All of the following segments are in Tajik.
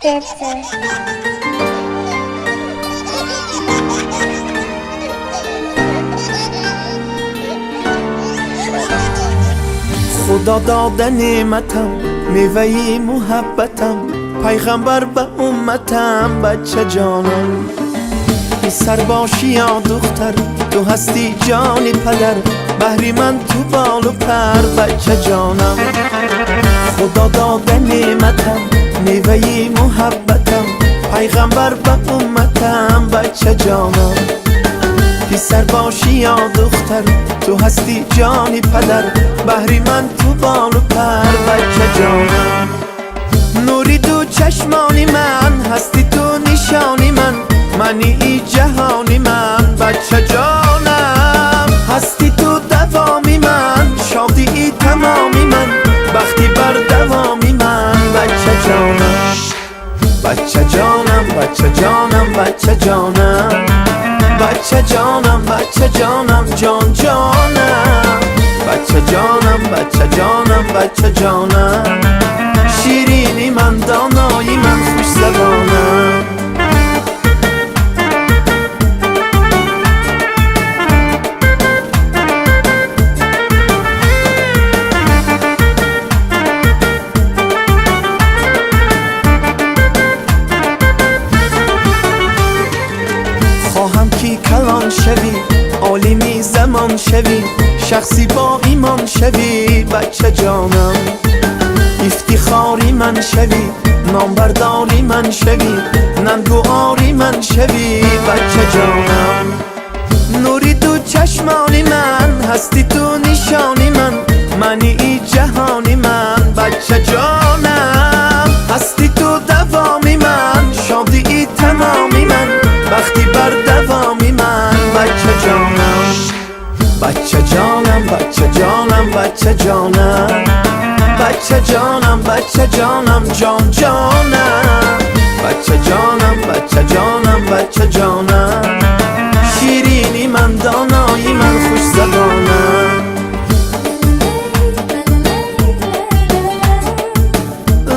Сердце. Худо дода неъматам, меваи муҳаббатам, пайғамбар ба умматам, бача ҷонам. Писар бошӣ ё духтар, ту ҳастӣ ҷони падар, баҳри ман ту болу пар, бача ҷонам. Худо дода неъматам, меваи муҳаббатам, пайғамбар ба умматам, бача ҷонам. Писар бошӣ ё духтар, ту ҳастӣ ҷони падар, баҳри ман ту болу пар, бача ҷонам. Нури ду чашмони ман, ҳастӣ ту нишони ман, мани и ҷаҳони ман, бача ҷонам. Ҳастӣ ту давоми ман, шодии тамоми ман, бахти бардавоми ман, бача ҷонам. Бача ҷонам, бача ҷонам, бача ҷонам, бача ҷонам, бача ҷонам, ҷон ҷонам, бача ҷонам, бача ҷонам, бача ҷонам, ширини ман, донои ман, хушзабонам. Хоҳам ки калон шавӣ, олими замон шавӣ, шахси бо имон шавӣ, бача ҷонам. Ифтихори ман шавӣ, номбардори ман шавӣ, нангу ори ман шавӣ, бача ҷонам. Нури ду чашмони ман, ҳастӣ ту нишони ман, мани и ҷаҳони ман, бача ҷонам. Ҳастӣ ту давоми ман, шодии тамоми ман, бахти бардавоми ман, бача ҷонам. Бача ҷонам, бача ҷонам, бача ҷонам, бача ҷонам, бача ҷонам, ҷон ҷонам, бача ҷонам, бача ҷонам, бача ҷонам, ширини ман, донои ман, хушзабонам.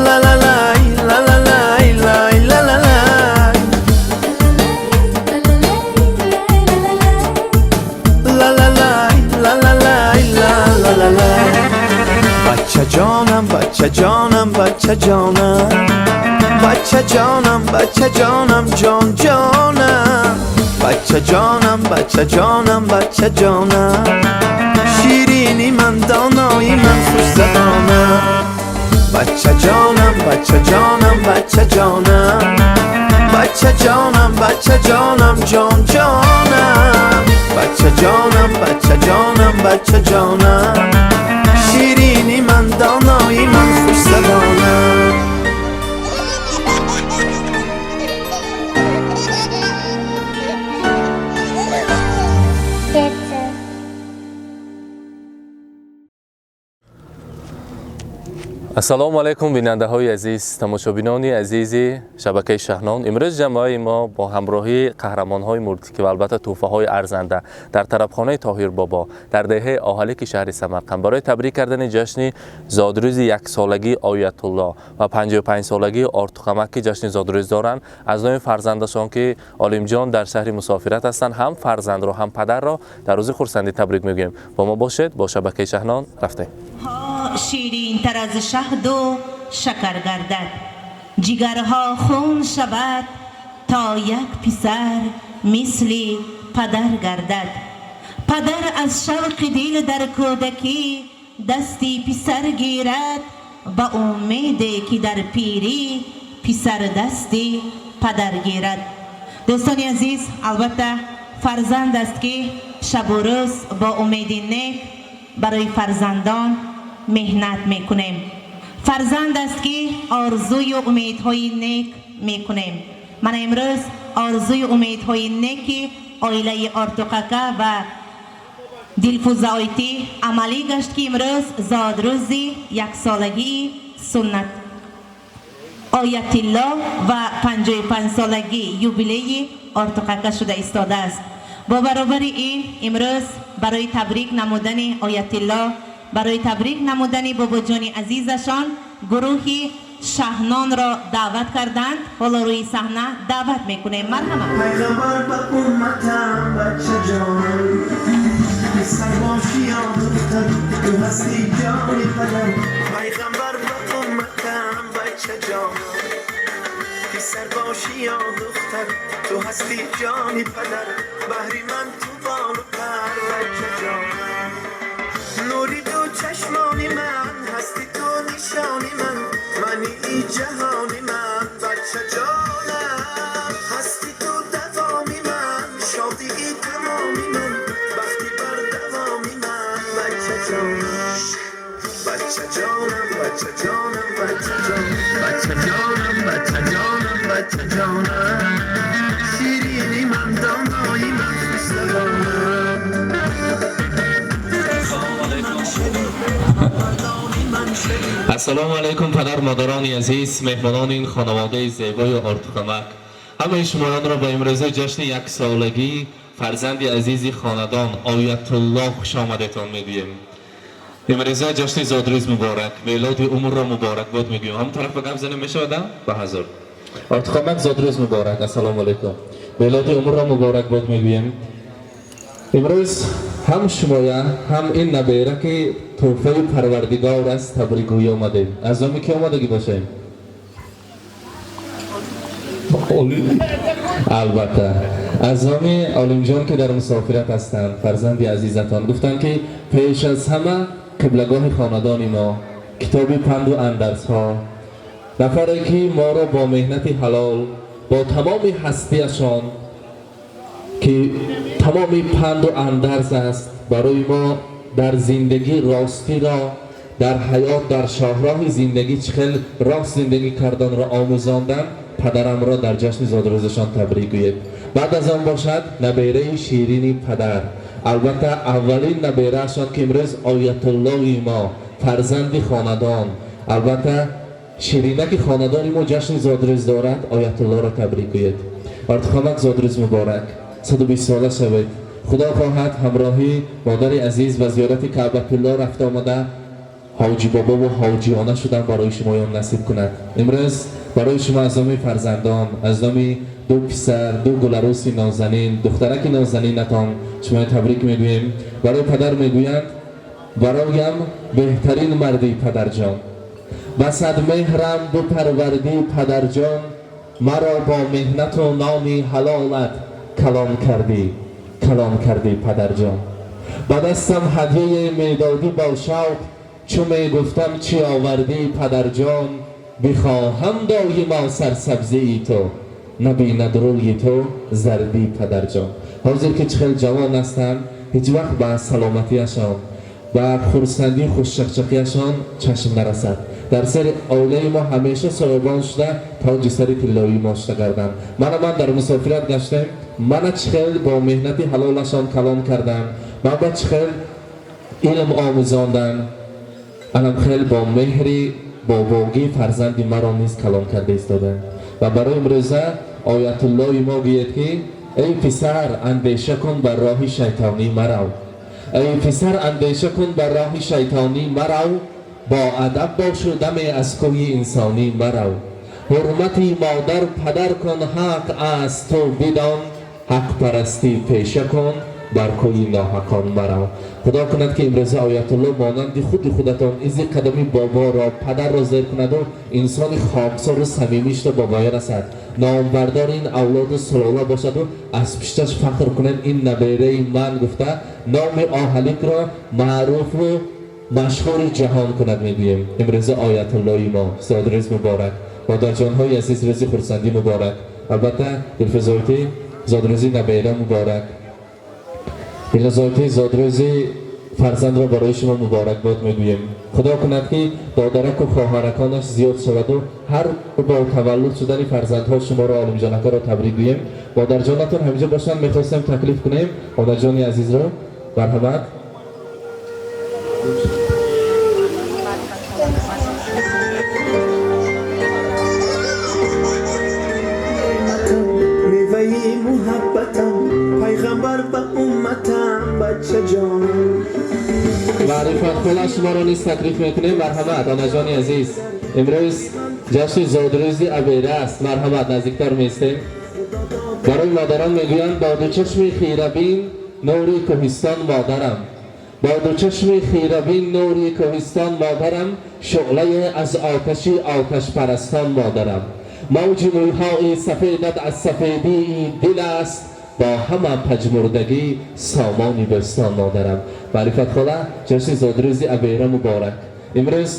Ла-ла-лай, ла-ла-лай, лай, ла-ла-лай. Ла-ла-лай, ла-ла-лай, ла-ла-ла-лай. Бача ҷонам, бача ҷонам, бача ҷонам, бача ҷонам, бача ҷонам, ҷон ҷонам, бача ҷонам, бача ҷонам, бача ҷонам, ширини ман, донои ман, хушзабонам. Бача ҷонам, бача ҷонам, бача ҷонам, бача ҷонам, бача ҷонам, ҷон ҷонам, бача ҷонам, бача ҷонам, бача ҷонам, ширини ман, донои ман, хушзабонам. Сердце. Ассалому алайкум, бинандаҳои азиз, тамошобинони азизи шабакаи Шаҳнон. Имрӯз ҷамоаи мо бо ҳамроҳии қаҳрамонҳои мултикӣ ва албатта тӯҳфаҳои арзанда дар тарабхонаи Тоҳир Бобо дар деҳаи Оҳалики шаҳри Самарқанд барои табрик кардани ҷашни зодрӯзи яксолагии Оятулло ва 55-солагии Ортуқамак, ки ҷашни зодрӯз доранд, аз номи фарзандашон, ки Олимҷон дар шаҳри мусофират ҳастанд, ҳам фарзандро, ҳам падарро дар рӯзи хурсандӣ табрик мегӯем. Бо мо бошед, бо шабакаи Шаҳнон рафтем. Ширинтар аз шаҳду шакар гардад, ҷигарҳо хун шавад, то як писар мисли падар гардад. Падар аз шавқи дил дар кӯдакӣ дасти писар гирад, ба умеде ки дар пирӣ писар дасти падар гирад. Дӯстони азиз, албатта, фарзанд аст ки шабу рӯз бо умеди нек барои фарзандон меҳнат мекунем. Фарзанд аст ки орзую умедҳои нек мекунем. Мана имрӯз орзую умедҳои неки оилаи Ортуқака ва Дилфуза Ойтӣ амалӣ гашт, ки имрӯз зодрӯзи яксолагии Суннат Оятилло ва 55-солагии юбилеи Ортуқака шуда истодааст. Бо баробари ин, имрӯз барои табрик намудани Оятилло, барои табрик намудани бобоҷони азизашон, гурӯҳи Шаҳнонро даъват карданд. Ҳоло рӯи саҳна даъват мекунем. Марҳамат. Пайғамбар ба умматам, бачаҷонам, писар бошӣ ё духтар, ту ҳастӣ ҷони падар. Пайғамбар ба умматам, бачаҷонам, писар бошӣ ё духтар, ту ҳастӣ ҷони падар. Баҳри ман ту болу пар, бачаҷонам. Нури ду чашмони ман ҳастӣ ту, нишони ман, мани и ҷаҳони ман, бачаҷонам. Ҳастӣ ту давоми ман, шодии тамоми ман, бахти бардавоми ман, бачаҷонам. Бачаҷонам, бачаҷонам, бачаҷонам, бачаҷонам, бачаҷонам, бачаҷонам, ширини ман, донои ман, хушзабонам. Ассалому алайкум, падар модарони азиз, меҳмонони ин хонаводаи зебои Ортуқамак. Ҳамаи шумоёнро ба имрӯзаи ҷашни яксолагии фарзанди азизи хонадон Оятулло хушомадетон мегӯем. Имрӯза ҷашни зодрӯз муборак, мелоди умрро муборакбод мегӯем. Ҳам тараф ба гап занем мешавада? Ба ҳазур. Ортуқамак, зодрӯз муборак. Ассалому алайкум. Мелоди умрро муборакбод мегӯем. Имрӯз ҳам шумоя, ҳам ин набера, ки тӯҳфаи Парвардигор аст, табрикгӯӣ омадем. Аз номи ки омадагӣ бошем? Албатта, аз номи Олимҷон, ки дар мусофират ҳастанд, фарзанди азизатон. Гуфтанд, ки пеш аз ҳама қиблагоҳи хонадони мо, китоби панду андарсҳо, нафаре ки моро бо меҳнати ҳалол, бо тамоми ҳастиашон, ки тамоми панду андарз аст барои мо дар зиндагӣ, ростиро дар ҳаёт, дар шоҳроҳи зиндагӣ чӣ хел рост зиндагӣ карданро омӯзондан, падарамро дар ҷашни зодрӯзашон табрик гӯед. Баъд аз он бошад набераи ширини падар, албатта, аввалин набераашон, ки имрӯз Оятуллои мо, фарзанди хонадон, албатта, ширинаки хонадони мо ҷашни зодрӯз дорад, Оятуллоро табрик гӯед. Ортухомак, зодрӯз муборак, 120 сола шавед. Худо хоҳад, ҳамроҳӣ модари азиз ба зиёрати Каъбатулло рафта омада, ҳоҷи бобову ҳоҷиёна шудан барои шумоён насиб кунад. Имрӯз барои шумо аз номи фарзандон, аз номи ду писар, ду гуларуси нозанин, духтараки нозанинатон шуморо табрик мегӯем. Барои падар мегӯянд: бароям беҳтарин марди, падарҷон, ба сад меҳрам бипарвардӣ, падарҷон, маро бо меҳнату нони ҳалолат калон кардӣ, калон кардӣ, падарҷон. Ба дастам ҳадияе медодӣ бо шавқ, чу мегуфтам: чӣ овардӣ, падарҷон? Бихоҳам доимо сарсабзии ту, набинад рӯи ту зардӣ, падарҷон. Ҳозир ки чӣ хел ҷавон ҳастанд, ҳеҷ вақт ба саломатиашон, ба хурсандӣ, хушчақчақиашон чашм нарасад. Дар сари оилаи мо ҳамеша соҳибон шуда, тоҷи сари тиллоии мо шуда гарданд. Мана ман дар мусофират гаштем, мана чӣ хел бо меҳнати ҳалолашон калон карданд, ман ба чӣ хел илм омӯзонданд, анам хел бо меҳри бобогӣ фарзанди маро низ калон карда истоданд. Ва барои имрӯза Оятуллои мо гӯед, ки эй писар, андеша кун, бар роҳи шайтонӣ марав. Эй писар, андеша кун, бар роҳи шайтонӣ марав, бо адаб бошу, даме аз кӯи инсонӣ марав. Ҳурмати модар падар кун, ҳақ аст, ту бидон, ҳақпарастӣ пеша кун, бар кӯи ноҳақон марав. Худо кунад, ки имрӯза Оятулло монанди худи худатон изи қадами боборо, падарро зер кунаду инсони хоксору самимӣ шуда ба воя расад, номбардори ин авлоду сулола бошаду аз пушташ фахр кунем, ин набераи ман гуфта, номи Оҳаликро маъруфу машҳури ҷаҳон кунад, мегӯем. Имрӯза Оятуллои мо зодрӯз муборак. Модарҷонҳои азиз, рӯзи хурсандӣ муборак. Албатта, Дилфузойтӣ, зодрӯзи набера муборак. Дилнозойтӣ, зодрӯзи фарзандро барои шумо муборакбод мегӯем. Худо кунад, ки додараку хоҳараконаш зиёд шаваду ҳар бо таваллуд шудани фарзандҳо шуморо, олимҷонакаро, табрик гӯем. Модарҷонатон ҳаминҷо бошанд, мехостем таклиф кунем модарҷони азизро. Марҳамат. Меваи муҳаббатам, пайғамбар ба умматам, бачаҷонам. Маърифат хола, шуморо низ таклиф мекунем. Марҳамат, онаҷони азиз. Имрӯз ҷашни зодрӯзи абера аст. Марҳамат, наздиктар меистем. Барои модарон мегӯянд: бо ду чашми хирабин нури кӯҳистон модарам, бо ду чашми хирабин нури кӯҳистон модарам, шуълае аз оташи оташпарастон модарам. Мавҷи мӯйҳои сафедат аз сафедии дил аст, бо ҳама пажмурдагӣ сомони бӯстон модарам. Маърифат хола, ҷашни зодрӯзи абера муборак. Имрӯз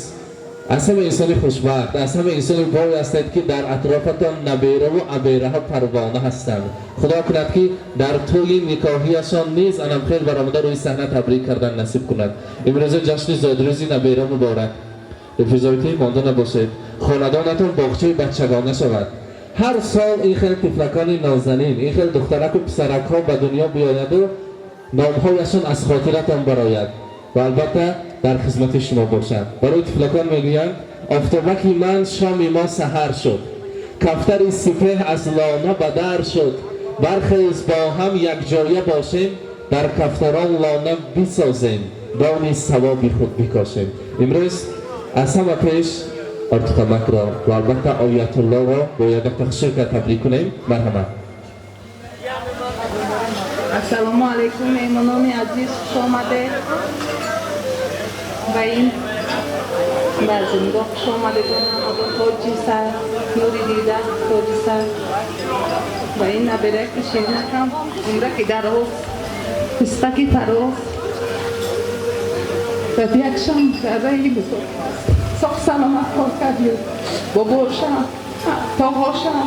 аз ҳама инсони хушбахт, аз ҳама инсони бой ҳастед, ки дар атрофатон набераву абераҳо парвона ҳастанд. Худо кунад, ки дар тӯи никоҳияшон низ анам хел баромада рӯи саҳна табрик кардан насиб кунад. Имрӯза ҷашни зодрӯзи набера муборак. Физоитӣ монда набошед, хонадонатон боғчаи бачагона шавад. Ҳар сол ин хел тифлакони нозанин, ин хел духтараку писаракҳо ба дунё биёяду номҳояшон аз хотиратон барояд ва албатта дар хизмати шумо бошанд. Барои тифлакон мегӯянд: офтобаки ман, шоми мо саҳар шуд, кафтари сипеҳ аз лона ба дар шуд, бархез, бо ҳам якҷоя бошем, дар кафтарон лона бисозем, дони савоби худ бикошем. Имрӯз аз ҳама пеш Ортуқамакро ва албатта Оятуллоро бо як тахширка табрик кунем. Марҳамат. Ассалому алайкум, меҳмонони азиз, хуш омадед ба ин базмгоҳ, хуш омадедон ҳамагон. Тоҷи сар, нури дида, тоҷи сар, ба ин набераки ширинакам умраки дароз, ризқаки фароз ва якшам раи бузург, соқ саломат кор кардю, бобошам, тоғошам,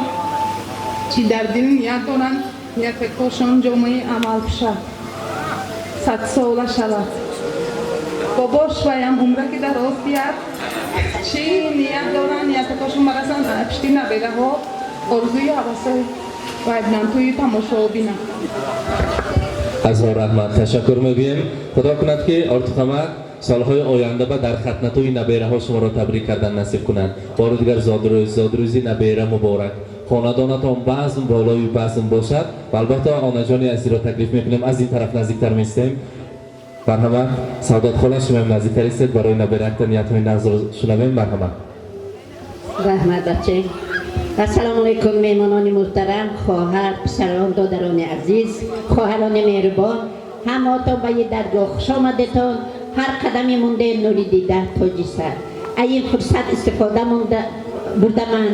чӣ дар дил ният доранд, ниятакошон ҷомаи амал пӯшад, садсола шавад. Бобош ваям умраки дароз диҳад, чӣ ният доранд, ниятакошон барасанд, пишти набераҳо орзуи ҳавасои вай бинанд, тӯи тамошо бинанд. Ҳазор раҳмат, ташаккур мегӯем. Худо кунад, ки Ортуқамак солҳои оянда ба дар хатнатӯи набераҳо шуморо табрик кардан насиб кунанд. Бори дигар зодрӯзи набера муборак. Хонадонатон базм болои базм бошад. Ва албатта онаҷони азизро таклиф мекунем, аз ин тараф наздиктар меистем. Марҳамат, Саодат хола, шумоам наздиктар истед, барои наберакта ниятҳои нағзро шунавем. Марҳамат. Раҳмат, баче. Ассалому алайкум, меҳмонони муҳтарам, хоҳар, писарон, додарони азиз, хоҳарони меҳрубон, ҳамаотон ба ин даргоҳ хуш омадетон. Ҳар қадами монде нури дида, тоҷи сар. Аз ин фурсат истифода бурда ман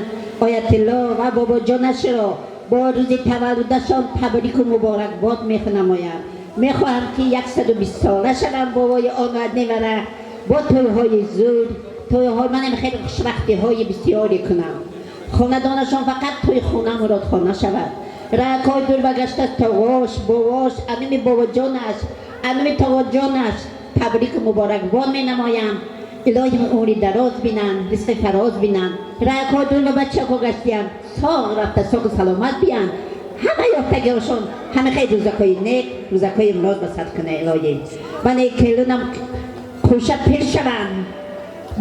Оятилло ва бобоҷонашро бо рӯзи таваллудашон табрику муборакбод мехунамоям. Мехоҳам, ки 120 сола шавам бобои он невара, бо тӯйҳои зуд тӯйҳо манам хеле хушбахтиҳои бисёре кунам. Хонадонашон фақат тӯи хона, муродхона шавад. Ракҳои дур багашта тоғош, бобош, анами бобоҷонаш, анами тоғоҷонаш табрику муборакбод менамоям. Илоҳим, умри дароз бинанд, ризқи фароз бинанд. Ракҳои дур ба бачаҳо гаштиянд, соғ рафта, соғу саломат биянд. Ҳама ёфтагиҳошон ҳама хел рӯзакҳои нек, рӯзакҳои мурод ба сар куна илоҳӣ. Вале келунам хӯша пир шаванд,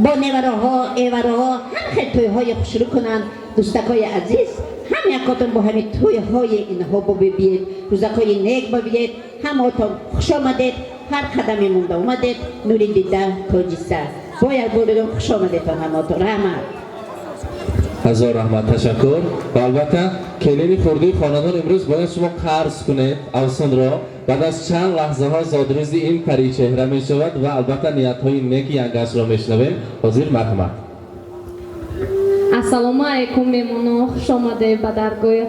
бо невараҳо, эвараҳо ҳама хел тӯйҳои хушрӯ кунанд. Дӯстакҳои азиз, ҳама якотон бо ҳамин тӯйҳои инҳо бибиед, рӯзакҳои нек бибиед. Ҳамаотон хуш омадед, ҳар қадаме монда омадед, нури дида, тоҷи сар. Бо як бор дигар хуш омадедтон ҳамаотон, раҳмат. Ҳазор раҳмат, ташаккур. Ва албатта келини хурдии хонадон, имрӯз бояд шумо қарз кунед авсунро. Баъд аз чанд лаҳзаҳо зодрӯзи ин паричеҳра мешавад ва албатта ниятҳои неки янгашро мешунавем. Ҳозир, марҳамат. Ассалому алайкум, меҳмонон, хуш омадед ба даргоҳ.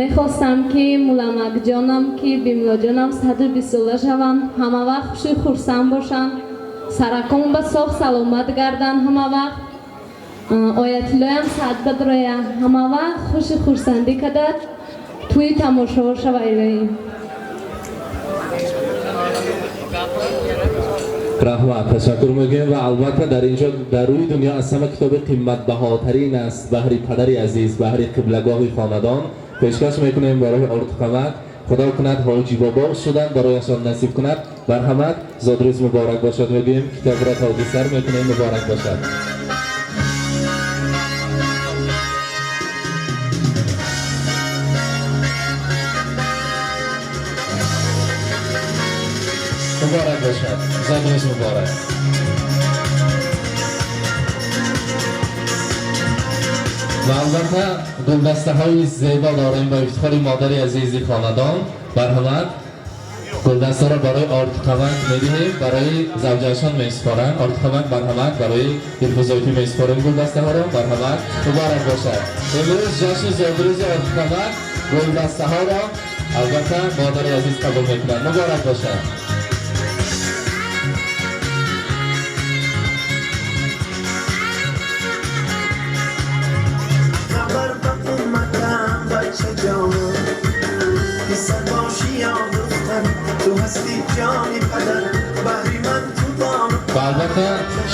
Мехостам, ки муламакҷонам, ки бимлоҷонам 120 сола шаванд, ҳама вақт хуши хурсанд бошанд, саракон ба соғ саломат гарданд ҳама вақт. Оятиллоям саат бадроя, ҳама вақт хуши хурсандӣ кадад, тӯи тамошоҳо шава илоҳӣ. Раҳмат, ташаккур мегӯем. Ва албатта дар инҷо дар рӯи дунё аз ҳама китоби қиматбаҳотарин аст баҳри падари азиз, баҳри қиблагоҳи хонадон пешкаш мекунем барои Ортуқамак. Худо кунад ҳоҷи бобо шудан барояшон насиб кунад. Марҳамат, зодрӯз муборак бошад мегӯем, китобро тоҷи сар мекунем. Муборак бошад. Муборак бошад, зодрӯз муборак. Ва албатта гулдастаҳои зебо дорем ба ифтихори модари азизи хонадон. Марҳамат, гулдастаро барои Ортиқаванд медиҳем, барои завҷашон месупоранд. Ортиқаванд, марҳамат, барои дилфузоитӣ месупорем гулдастаҳоро. Марҳамат, муборак бошад. Имрӯз ҷашни зодрӯзи Ортиқаванд, гулдастаҳоро албатта модари азиз қабул мекунанд. Муборак бошад. خبر به امتم بچه جانم، پسر باشی یا دختر، تو هستی جان پدر، بهری من تو بانو. و البته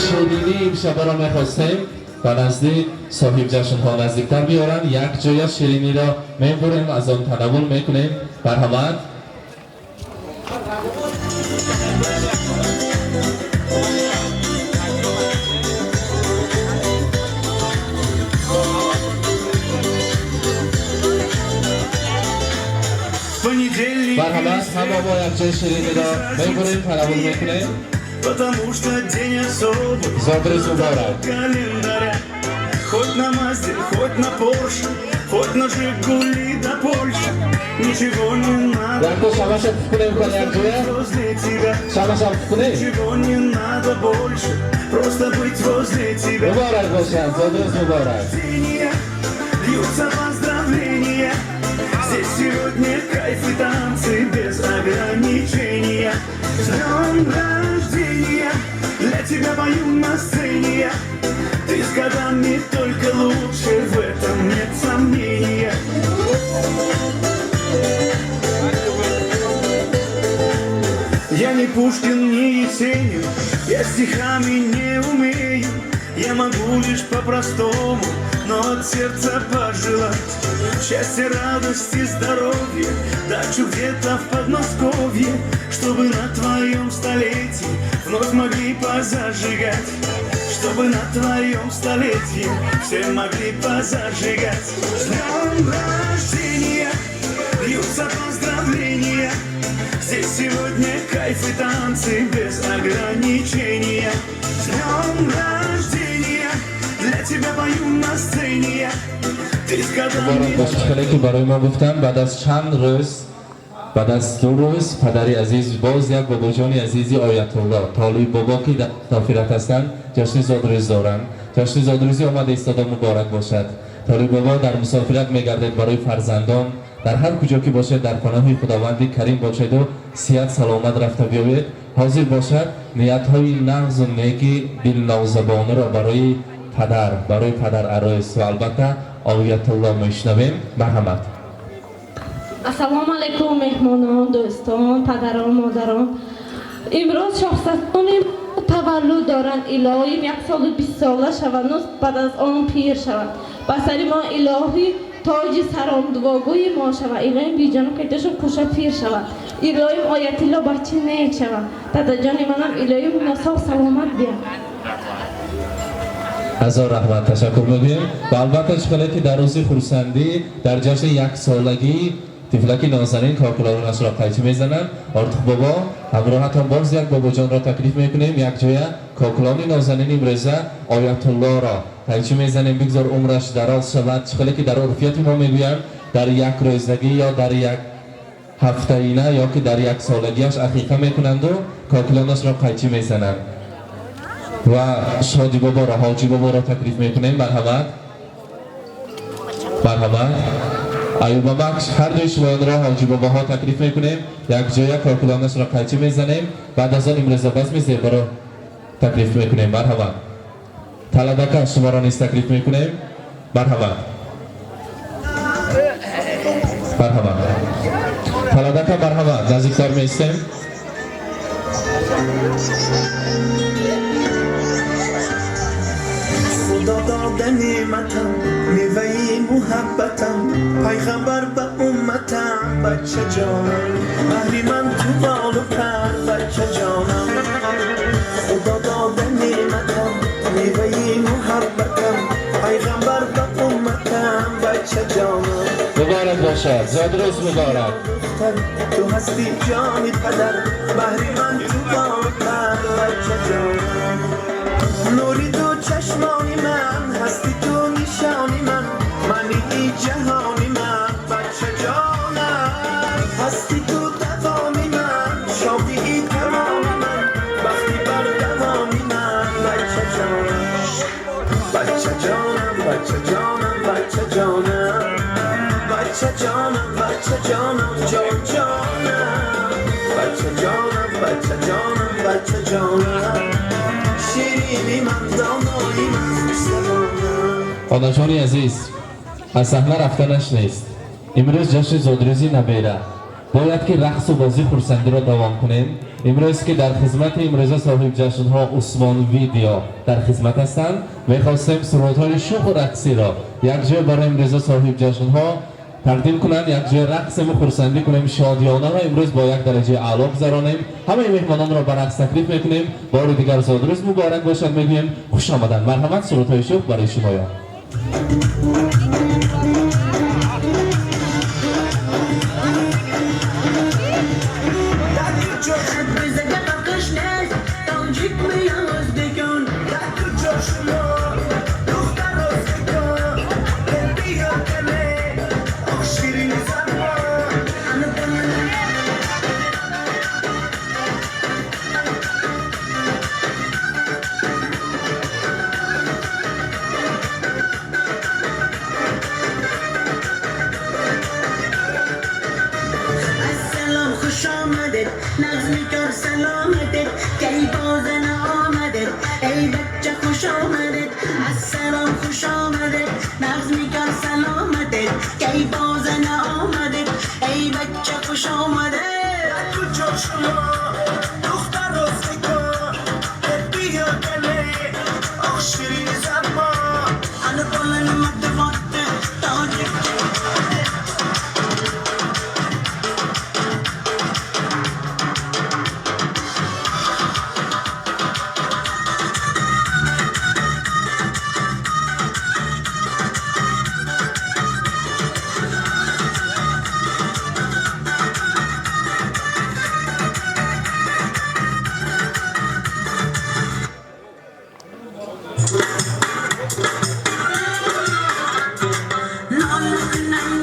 شیرینی امشب را میخواستیم و نزدیک صاحب جشن ها نزدیکتر بیارن، یک جای شیرینی را میبریم، از آن تناول میکنیم. مرحمت. Понедельник. مرحمت، همه با یک جای شیرینی را میبریم، تناول میکنیم. Потому что день особый. Зодрӯз муборак. Календаря. Хоть на Мазде, хоть на Порше, хоть на Жигули до Польши. Ничего не надо. Якто шамаша кунем кон як ҷоя. Возле тебя. Шамаша кунем. Ничего не надо больше. Просто быть возле тебя. Муборак бошад, зодрӯз муборак. Льются поздравления. Здесь сегодня кайф и танцы без ограничения. С днем рождения, для тебя пою на сцене я. Ты с годами только лучше, в этом нет сомнения. Я не Пушкин, не Есенин, я стихами не умею. Я могу лишь по-простому, но от сердца пожелать счастья, радости, здоровья, дачу где-то в Подмосковье, чтобы на твоем столетии вновь могли позажигать, чтобы на твоем столетии все могли позажигать. С днем рождения, льются поздравления. Здесь сегодня кайф и танцы без ограничения. С днем рождения, для тебя пою на сцене я. Ты с годами Муборак бошад. Хеле ки барои мо гуфтам, баъд аз чанд рӯз, баъд аз 2 рӯз, падари азиз боз як бобоҷони азизи Оятулло Толиб бобо, ки дар мусофират ҳастанд, ҷашни зодрӯз доранд. Ҷашни зодрӯзӣ омада истода, муборак бошад. Толиб бобо, дар мусофират мегардед, барои фарзандон дар ҳар куҷо ки бошед, дар паноҳи Худованди Карим бошеду сиҳат саломат рафта биёед. Ҳозир бошад, ниятҳои нағзу неки дилнозабонаро барои падар, барои падар арӯс ва албатта Оятулло мешунавем. Марҳамат. Ассалому алайкум, меҳмонон, дӯстон, падарон, модарон. Имрӯз шохсатони таваллуд доранд. Илоҳим 120 сола шаванд, баъд аз он пир шаванд. Ба сари мо илоҳӣ тоҷи саром, дуогӯи мо шавад. Илоҳим биҷону кайташон куша пир шавад. Илоҳим Оятилло бачи нек шавад. Дадаҷони манам илоҳим насоб саломат биям. Ҳазор раҳмат, ташаккур мегӯем. Ва албатта, чӣ ки дар рӯзи хурсандӣ, дар ҷашни яксолагӣ тифлаки нозанин кокулонашро қайчи мезананд. Ортиқ бобо, ҳамроҳатон боз як бобоҷонро таклиф мекунем, якҷоя кокулони нозанин имрӯза Оятуллоро қайчи мезанем. Бигзор умраш дароз шавад. Чӣ хеле ки дар урфияти мо мегӯянд, дар як рӯзагӣ ё дар як ҳафтаина ё ки дар як солагиаш ақиқа мекунанду кокулонашро қайчи мезананд. Ва Шоди боборо, Ҳоҷи боборо таклиф мекунем. Марҳамат, марҳамат. Аюбамакш, ҳар дуи шумоёнро, ҳоҷи бобоҳо, таклиф мекунем, якҷоя кокулонашро қайчи мезанем. Баъд аз он имрӯза базми зеборо таклиф мекунем. Марҳамат. Талабака, шуморо низ таклиф мекунем. Марҳамат, марҳамат. Талабака, марҳамат, наздиктар меистем. خدا داده نعمتم، میوه محبتم، پیغمبر به امتم بچه جانم، بهری من تو بال و پر بچه جانم. خدا داده نعمتم، میوه محبتم، پیغمبر به امتم بچه جانم. مبارک باشد، زادروز مبارک. دختر تو هستی جان پدر، بهری من تو بال و پر بچه جانم. نوری تو چشمانی من هستی، تو نشانی من. Бача ҷонам, бача ҷонам, бача ҷонам, бача ҷонам, ҷон ҷонам, бача ҷонам, бача ҷонам, бача ҷонам, ширини ман, донои ман, хушзабонам. Хонаҷони азиз, аз саҳна рафтанаш нест. Имрӯз ҷашни зодрӯзи набера, бояд ки рақсу бозӣ, хурсандиро давом кунем. Имрӯз ки дар хизмати имрӯза соҳиб ҷашнҳо Усмон Видео дар хизмат ҳастанд, мехостем сурудҳои шӯху рақсиро якҷоя барои имрӯза соҳиб ҷашнҳо тақдим кунанд, якҷоя рақсему хурсандӣ кунем, шодиёнаро имрӯз бо як дараҷаи аъло гузаронем. Ҳамаи меҳмононро ба рақс таклиф мекунем. Бори дигар зодрӯз муборак бошад мегӯем, хуш омаданд. Марҳамат, сурудҳои шӯх барои шумоён. Тоҷик меям, ӯзбекон, дар куҷо шумо, духтаро зебо? Биё кане, оҳ, ширини забон. السلام، خوش آمدید، نغز میکار سلامتت، کی بازن آمدید، ای بچه خوش آمدید. السلام، خوش آمدید، نغز میکار سلامتت، کی بازن آمدید، ای بچه خوش آمدید. در کجا شما، دختر زیبا؟ بیا کله، آه، شیرین زبان. انا بولن مدفوت تاجک.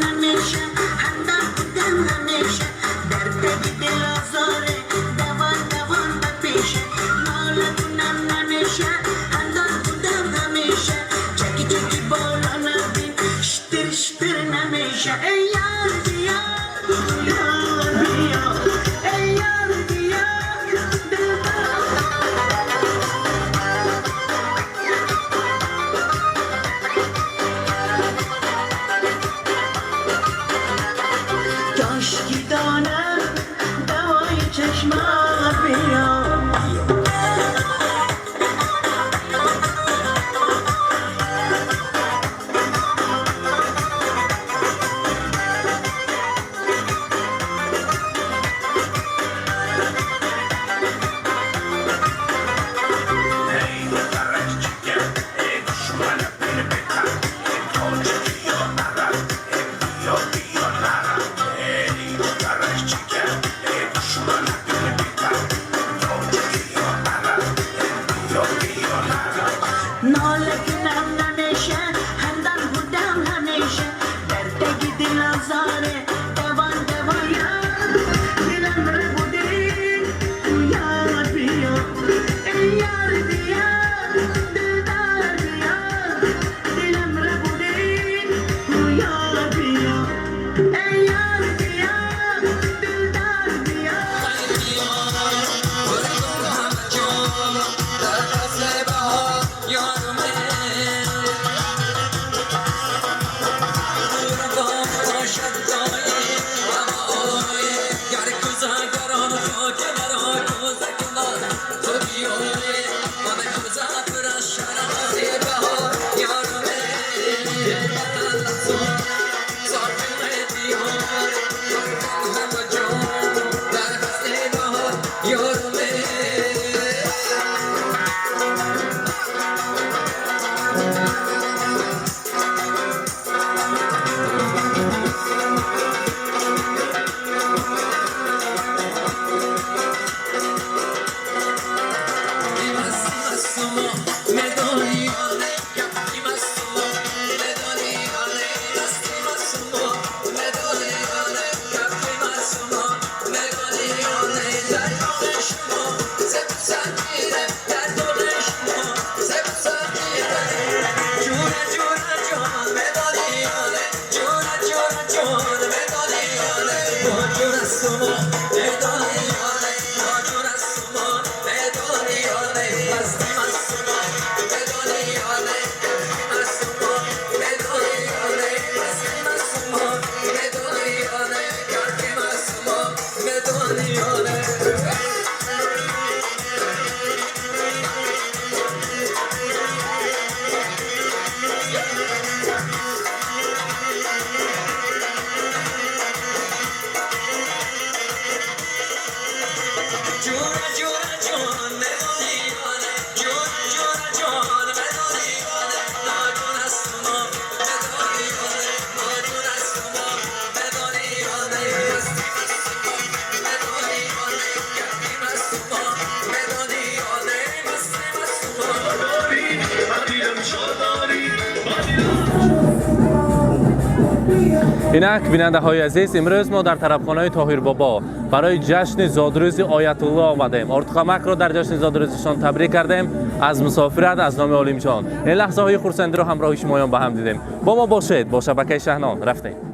نمیشه همدم بودم همیشه در تگ دل آزاره، دوان دوان به پیشه، ناله کنم نمیشه، همدم بودم همیشه، چکی چکی بالا نبین، شتر شتر نمیشه. ای یار بیا، یار بیا، ای یار بیا، دلبر. کاشکی دانم دوای چشمات، بیا. Ҷура, ҷура ҷон, медонӣ ё не? Ҷура, ҷура ҷон, медонӣ ё не? Нодон ҳастум, медонӣ ё не? Нодон ҳастум, медонӣ ё не? Масти мастум, медонӣ ё не? Гапи мастум, медонӣ ё не? Масти мастум. Дорӣ, ба дилам ҷо дорӣ, ба дилам. Инак, бинандаҳои азиз, имрӯз мо дар тарабхонаи Тоҳирбобо барои ҷашни зодрӯзи Оятулло омадем. Ортуқамакро дар ҷашни зодрӯзишон табрик кардем аз мусофират, аз номи Олимҷон. Ин лаҳзаҳои хурсандиро ҳамроҳи шумоён ба ҳам дидем. Бо мо бошед, бо шабакаи Шаҳнон. Рафтем.